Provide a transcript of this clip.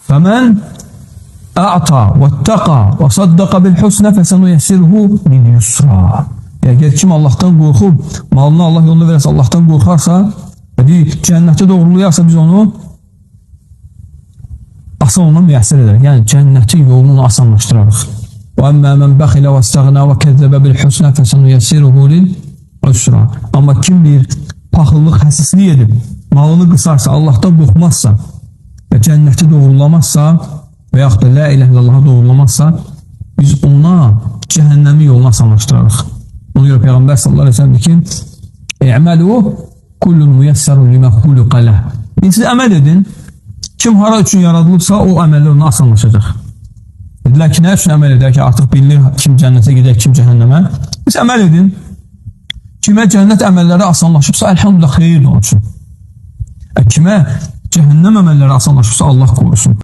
Fəmən a'ta və təqa və saddaqa bil husnə fəsənuyyəsiruhu lil-yusra. Əgər kim Allahdan qorxub, malını Allah yolunda verərsə, Allahdan qorxarsa, və deyir, cənnəti doğrulayarsa biz onu asan ona müyəssər edərik. Yəni cənnətin yolunu asanlaşdırarıq. Və əmmə mən bəxilə və istəğnə və kəzzəbə bil husnə fəsənuyyəsiruhu lil-usra. Amma kim bir paxıllıq, həsislik edib, malını qısarsa, Allahdan qorxmazsa və cənnəti doğrulamazsa və yaxud da la ilahe illallahı doğrulamazsa, biz ona cəhənnəmi yolunu asanlaşdırarıq. Ona görə Peyğəmbər sallallahu əleyhi və səlləm deyir ki: "İ'malu kullun muyassarun lima xuliqa lah." Siz əməl edin. Kim hara üçün yaradılıbsa, o əməllər ona asanlaşacaq. Dedilər ki, nə üçün əməl edək ki, artıq bilinir kim cənnətə gedək, kim cəhənnəmə. Biz əməl edin. Kimə cənnət əməlləri asanlaşıbsa, əlhamdülillah xeyirdir onun üçün. Kimə cəhənnəm əməlləri asanlaşıbsa, Allah qorusun.